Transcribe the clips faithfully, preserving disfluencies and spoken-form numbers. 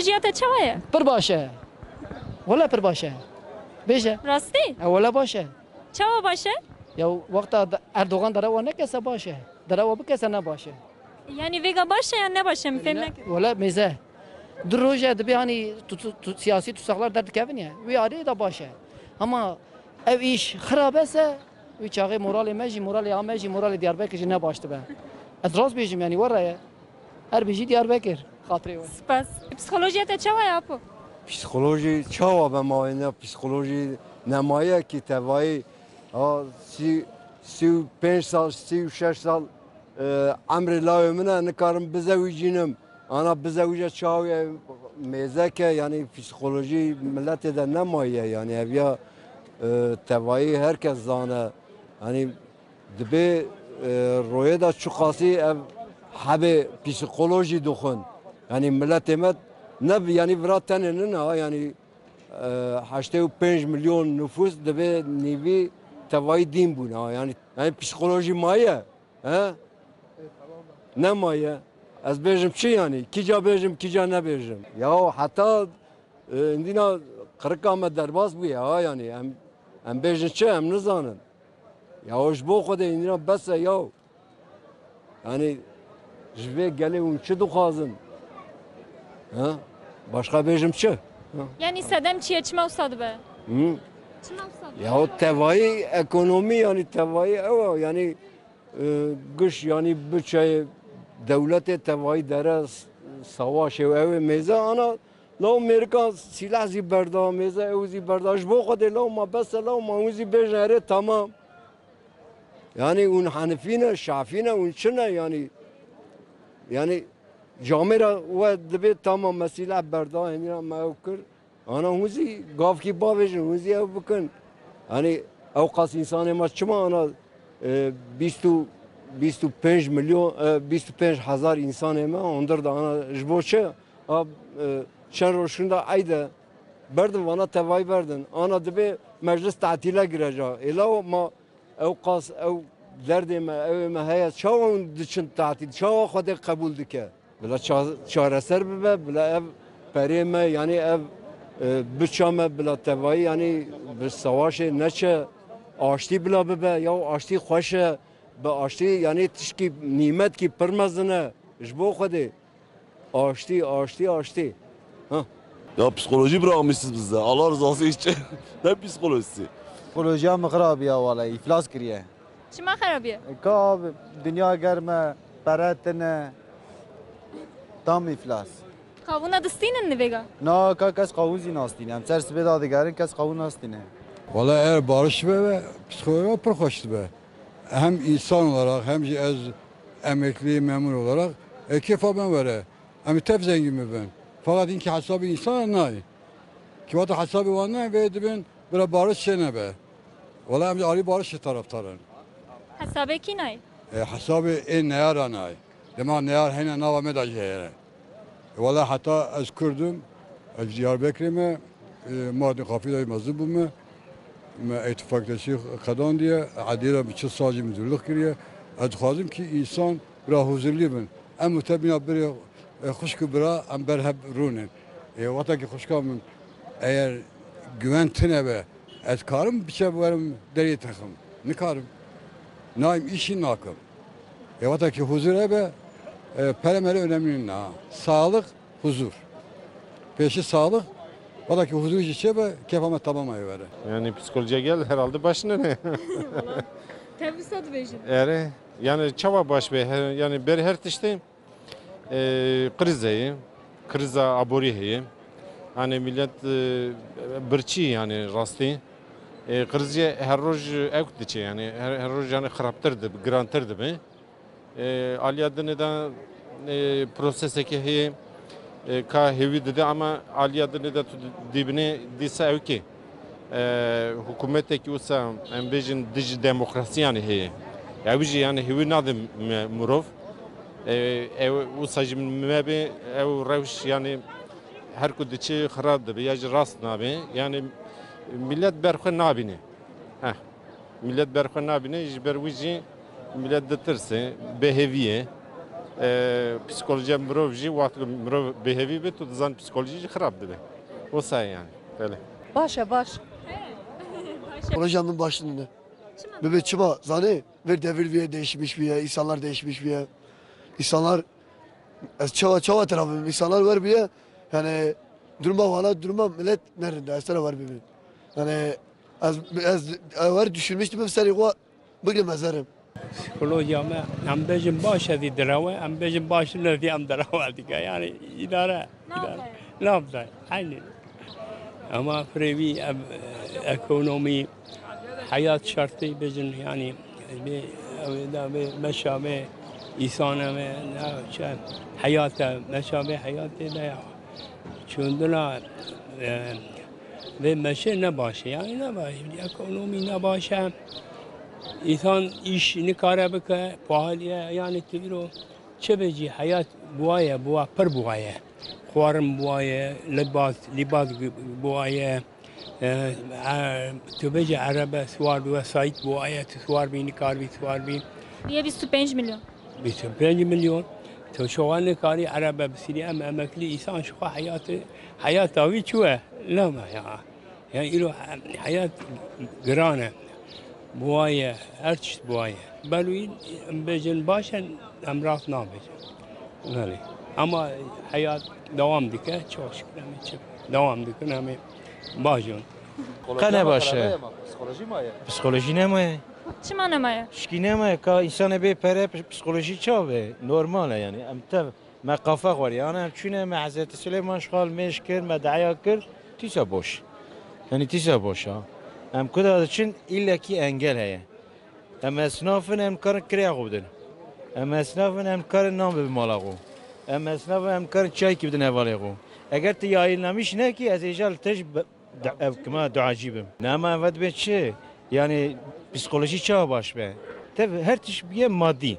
Jiya te çawa ye? Pir baş e. Wele pir baş e. Bêje. Rastî? E, wele baş e. Çawa baş e? Ya wexta de-, Erdogan derewa nekese baş e. Derewa bikese ne baş e. Yanî vêga baş e ya ne baş e? Min fêm nekir. Wele mêze. Du roj e dibê hanî tu, tu, tu, siyasî tutsaklar derdikevin ya. Wî alî de baş e. Ama ev îş xirab e se, wî çaxê moralê me jî, moralê a me jî, moralê Diyarbekir jî ne baş dibe. Ez rast bêjim yanî were ye. Her bijî Diyarbekir. Xatirê we. Spas. Psîkolojiya te çawa ye apo? Psîkolojî çawa be mawêne? Psîkolojî nemaye ki tevayî. Ha, sî, sî û pênc sal, sî û şeş sal, e, emrê lawê min e, nikarim bizewicînim. Ana bizewije çawa ye, mêzeke, yanî psîkolojî miletê de nemaye, yanî ev ya, e, tevayî herkes zane. Yanî Dibê, e, royê de çiqasî ev hebê psîkolojî dixwin. Yanî miletê me ne, yanî vira tenê nine ha, yanî, e, heştê û pênc milyon nifûs dibê nîvî tevayî dîn bûne ha. Yanî, yanî psîkolojî maye, he? Nemaye. Ez bêjim çi yanî? Kîca bêjim, kîca nebêjim? Ya heta, e, îndîna qirika me derbas bûye ha, yanî em, em bêjin çi? Em nizanin. Ya ji bo Xwedê îndîna bes e ya. Yanî ji vê gelê hûn çi dixwazin? Ha? Başka bêjim çi? Ha? Yanî sedem çi ye? Çima wisa dibe? Hı? Çima wisa dibe? Ya tevayî ekonomî, yanî tevayî ew e, yanî, e, giş, yanî biçeyê dewletê tevayî dere s-, savaşê û ew ê mêze ana law Mêrika sîleh zî berda, mêze ew zî berda. Ji bo Xwedê law ma bes e, law ma hûn zî bêjin erê tamam. Yanî hûn Henifî ne, Şafî ne, hûn çi ne yanî? Yanî camêra we dibê tamam me sîleh berda, hênîra me ew kir. Ana hûn zî gavkî bavêjin, hûn zî ew bikin. Yanî ew qas însanê me çima ana, e, bîst û, bîst û pênc milyon, e, bîst û pênc hezar însanê me hundir de ana ji bo çi? A, e, çend roj şûnda eyd e, berdin vana tevayî berdin. Ana dibê meclis tatîle gireja. Ê law ma Ew qas ew derdê me, ewê me heye, çawa hûn diçin tatîl, çawa Xwedê qebûl dike? Bila ça-, çareser bibe, bila ev perê me, yanî ev, e, biça me bila tevayî, yanî bi savaşê neçe, aştî bila bibe, ya aştî xweş e, bi aştî, yanî tişkî nîmetkî pir mezin e, ji bo Xwedê. Aştî, aştî, aştî. Ha. Ya psikoloji bırakmışsınız bizde. Allah rızası için. Ne psikolojisi? Psikolojiya min xirab ya wala, îflas kiriye. Çima xirab e? E, ka abi, dinya germ e, pere tine, tam îflas. Qawûna distînin nivêga? Na, ka kes qawûn zî nastîne. Em ser sibê dadigerin, kes qawûn nastîne. Wala eğer barış be, be, psikoloji pir xweş dibe. Hem insan olarak hem jî ez emekli memur olarak, e, kêfa me were. Em ê tev zengîn bibin. Fakat inkî hesabê însanan nayê. Kî wata hesabê wan nayê, vê dibin bira barış çênebe. Wela em ji alî barişê taraftar in. Hesabê kî nayê? E, hesabê ê neyara nayê. Dema neyar heyne nava me de jî heye. Wela heta ez Kurd im, ez Diyarbekirê me, e, Mardin Xafî de mezin bûme, me îtifakdeşî qedandiye, edî re bi çil sal jî müdürlük kiriye. Ez dixwazim ki însan bira huzurlî bin. Em û te bîna birê, e, xwişk û bira em ber hev rûnin. E, wexta ki xwişka min eger güven tune be, ez karim biçe werim derê texim? Nikarim. Nayim îşî nakim. E, wexta ki huzur hebe, e, pere mere önemli nîne ha. Sağlık, huzur. Pêşî sağlık, wexta ki huzur jî çêbe, kêfa me tamam ayê were. Yani psikolojiye gel herhalde başına ne? Wala, tev wisa dibêjin. Erê, yani çawa baş be, her, yani ber her tiştê, e, kriz heye, kriza aborî heye. Yani millet, e, birçî yani rastî. E, kriz jî her roj ew diçe yani, her, her roj yani xirabtir dibe, girantir dibe. E, aliya dinê de, e, prosesekê heye, e, ka hêwî dide ama aliya dinê de tu dibînî dîsa ew kê, e, hikûmetekî wisa em bêjin dijî demokrasî yani heye. Ew jî yani hêwî nade mi-, mirov. E, ew wisa jî me bê ew rewş yani her ku diçe xirab dibe ya jî rast nabe. Yani millet ber xwe nabîne. Heh. Millet ber xwe nabîne, ji ber wî jî millet ditirse, bêhêvî ye. Ee, psikolojiya mirov jî, wextê mirov bêhevî be, tu dizan psikolojî jî xirab dibe. Wisa ye yani. Belê. Baş e, baş. Proje min baş nîne. Bibe çima? Zanê, vir devir viye değişmiş viye, insanlar değişmiş viye. İnsanlar, ez çawa, çawa tera bim, insanlar wer bûye, yani duruma wana, duruma millet nerede, ez tera wer bibim. Yani ez, ez, ez wer düşünmüştüm, serê xwe bigrim ez herim. Psîkolojiya me, em bêjin baş e, vî direwe, em bêjin baş ne, vî em direwe dike. Yani idare, idare. Nabde. Nabde, eynî. Ama firê wî ev, ekonomî, heyat şertê bêjin, yani, bê, ew da bê, meşa bê, îsane bê, ne, çe, heyat e, meşa bê, heyatê de ya. Çûndina, e, vê meşê ne baş e, yani ne baş e, ekonomî ne baş e. Însan îş nikare bike, pahalî ye, yani tu îro çi bêjî, heyat buwaye, buwa, pir buwaye. Xwarin buwaye, libas, libas buwaye. E, e, tu bêjî erebe siwar bi, wesayît buwaye, tu siwar bî, nikaribî siwar bî. Yê bîst û pênc milyon. Bîst û pênc milyon. Tu şoxan nikarî erebe bisîrî, em emeklî îsan şoxa heyatê, heyata wî çû ye. Lama ya. Ya îro heyat giran e. Buwaye, her tişt buwaye. Belû em bêjin baş e, em rast nabêjin. Belê. Ama heyat dewam dike, çok şükür em çi dewam dikin, em baş in. Qe ne baş e. Psikolojî ma ye. Psikolojî nemaye. Çima nemaye? Şikî nemaye. Ka însanê bê pere, psikolojî çawa be? Normal e yani. Em tev, me qafa xwarî. Ana em çûne, me Hezretî Silêman ji xwe mêj kir, me deya kir. Tîsa boş. Yani tîsa boş ha. Em kuda diçin, îllekî engel heye. Em esnaf in, em karin kirêya xwe bidin. Em esnaf in, em karin nan bibin mala xwe. Em esnaf in, em karin çaykî bidin hevalê xwe. Eger tu yayîlnamîş nekî, ez êja li te jî be-, du-, ev kima duacî bim. Nema ev dibê çi? Yani psikolojî çawa baş be? Tev her tişt biye madî.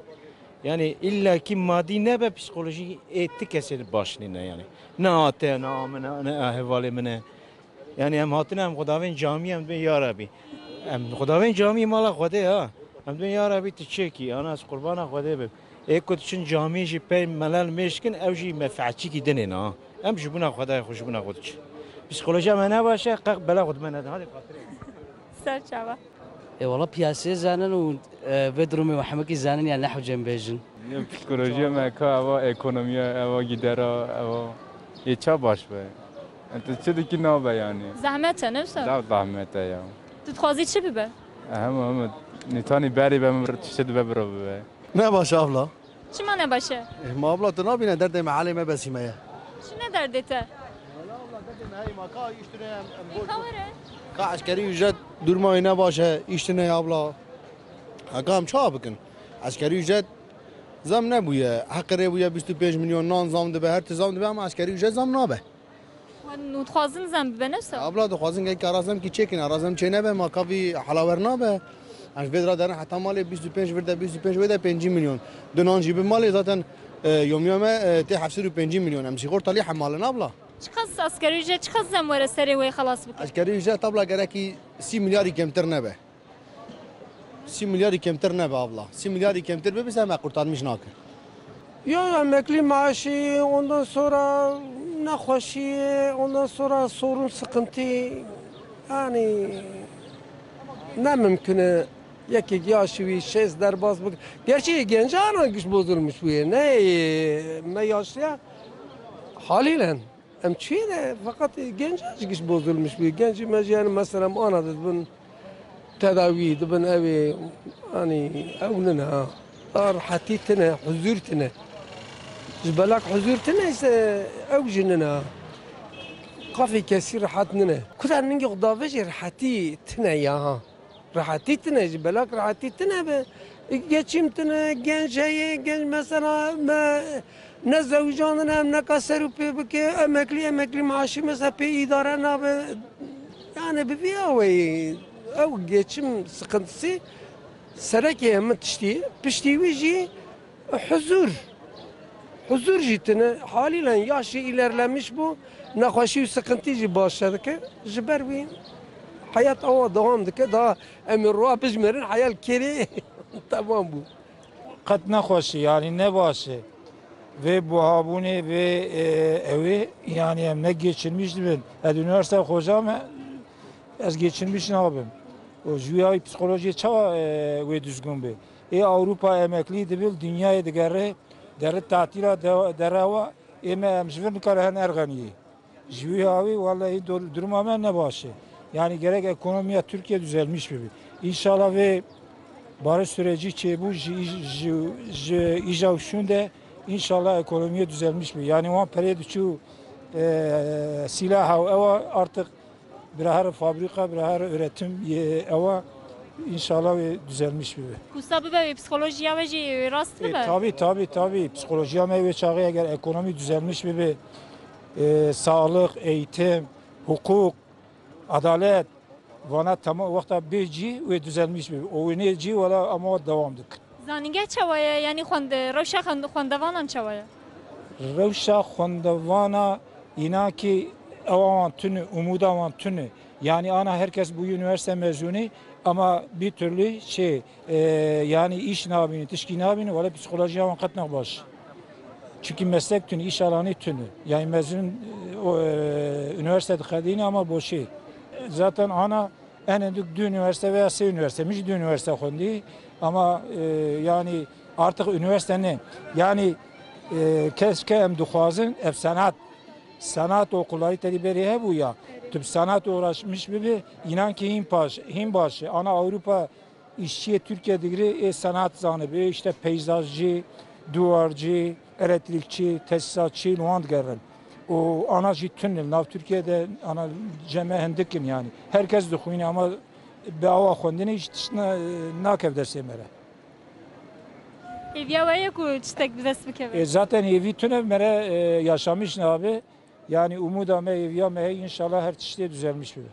Yani illa ki madî nebe, psikolojî ê ti kesê baş nîne yani. Ne a te, ne a min, ne a hevalê min e. Yani em hatine, em xwe davên camî, em dibên ya Rebî. Em xwe davên camî mala Xwedê ha. Em dibên ya Rebî tu çêkî, ana ez qurbana Xwedê bim. Ê ku diçin camî jî pey melel mêj dikin, ew jî menfeetçîkî dinê ne ha. Em ji bûna Xwedayê xwe, ji bûna xwe diçin. Psîkolojiya me ne baş e, qeq bela xwe di me nede. Hadi xatirê. Ser çava. Ê wala piyasê zanin û, e, vê durumê me hemikî zanin ya nehw cem bêjin. Yê psîkolojiya me ka eva ekonomiya, eva gidera, eva yê ça baş be. Em tu çi dikî nabe yani. Zehmet e, ne wisa? Zaf zahmet e ya. Tu dixwazî çi bibe? Hema, hema, nîtanî berî be, min tiştê dibe biro bibe. Ne baş abla. Çima ne baş e? Eh, ma abla tu nabîne derdê me, helê me besî me ye. Çi ne derdê te? Wala abla derdê me heyî ma ka îş tune em, em Ê ka were? Ka eskerî ücret duruma wê ne baş e, îş tune ye abla. Heka em çawa bikin? Eskerî ücret zam nebûye. Heqirê bûye bîst û pênc milyon nan zam dibe, her ti zam dibe ama eskerî ücret zam nabe. Wan dixwazin zem bibe, ne wisa? Abla, dixwazin gelkî ara zem kî çêkin, ara zem çê nebe, ma ka vî helawer nabe. Em ji vê dira derin heta malê bîst û pênc vir de, bîst û pênc wê de pêncî milyon. Du nan jî bi malê zaten, e, yomiya me, e, tê heft sed û pêncî milyon. Em sîxorta lê hemalin abla. Çiqas asgari ücret, çiqas zem were serê wê xelas bike? Asgari ücret abla gerekî sî milyarî kêmtir nebe. Sî milyarî kêmtir nebe abla. Sî milyarî kêmtir bibe, se me kurtarmîş nake. Ya emeklî maaşî, ondan sonra nexweşî, ondan sonra sorun, sıkıntı. Yani ne mümkün e, yekek yaşî wî şêst derbas bik. Gerçi genca ana giş bozulmuş bûye. Ne me yaşlıya haliyle. Em çûyê de feqet genca jî giş bozulmuş bû. Gencî me jî yani mesela ana dibin tedawî, dibin ew ê, yani ew nine ha. A rehetî tine, huzur tine. Ji belak huzur tine ise ew jî nine ha. Qafê kesî rehet nine. Kuda ningê xwe davêjê rehetî tine ya ha. Rehetî tine jî, belak rehetî tine be. Geçim tine, genç heye, genç mesela me ne zewicandine, em neka ser û pê bike, emeklî, emeklî maaşî mesela pê îdare nabe. Yani bi vî aweyî ew geçim sıkıntısı serekê hemî tiştî, piştî wî jî Huzur. Huzur jî tine. Haliyle yaş jî ilerlemiş bû. Nexweşî û sıkıntı jî baş dike. Ji ber wî heyat awa dewam dike. Daha em ê roha bijmêrin, heyal kêrê temam bû. Qet nexweşî, yani ne baş e. Vê buhabûnê, vê, e, ewê, yani em ne geçirmiş dibin. Ez üniversite xoca me, ez geçirmiş nabim. O ji wî awî psikolojiyê çawa, e, wê düzgün be? Ê Ewropa emeklî dibil, dinyayê digere, deri tatîla de-, derewa, ê me em ji vir nikare hen erxeniyê. Ji wî awî, wallahî dur-, duruma me ne baş e. Yani gerek ekonomiya Türkiye düzelmiş bibe. İnşallah vê barış süreci çêbû ji, ji, ji îja û şûn de inşallah ekonomiye düzelmiş bibe. Yani wan perê diçû, e, silaha û ewa artık bira her fabrika, bira her üretim ye ewa inşallah wê düzelmiş bibe. Kusa bibe wê psikolojiya we jî rast E, bibe? Tabii, tabii, tabii. Psikolojiya me wê çaxê eger ekonomi düzelmiş bibe, e, sağlık, eğitim, hukuk, adalet, vana tamam wexta bê cî wê düzelmiş bibe. O wê nê cî wala ama devam dik. Zanîngeh çawa ye? Yanî xwend-, rewşa xwend-, xwendevanan çawa ye? Rewşa xwendevana înan ki ewa wan tune, umuda wan tune. Yani ana herkes bu üniversite mezunu ama bir türlü şey, e, yani iş nabini, tişkî nabini, wala psikolojiya wan qet ne baş. Çünkü meslek tune, iş alanı tune. Yani mezun, e, o, e, üniversite dixedîne ama boşê. Zaten ana en endük du üniversite veya sê üniversite, min jî du üniversite xwendî. Ama, e, yani artık üniversite ne? Yani, e, keşke em dixwazin ev sanat, sanat okulları tedî berê hebû ya. Tu bi sanat uğraşmış bibi, inan ki hîn paş, hîn baş. Ana Avrupa işçiyê Türkiye digirê ê sanat zanibi, işte peyzajcı, duvarcı, elektrikçi, tesisatçı, li wan digerin. Û ana jî tune li nav Tirkiye de ana cem me hindik in yani. Herkes dixwîne ama bi awa xwendinê jî tişt na-, nakev destê me re. Hêviya we ye ku tiştek bi dest bikeve? E, zaten hêvî tune me re, e, yaşamış nabe. Yani umuda me, hêviya me heye, inşallah her tiştê düzelmiş bibe.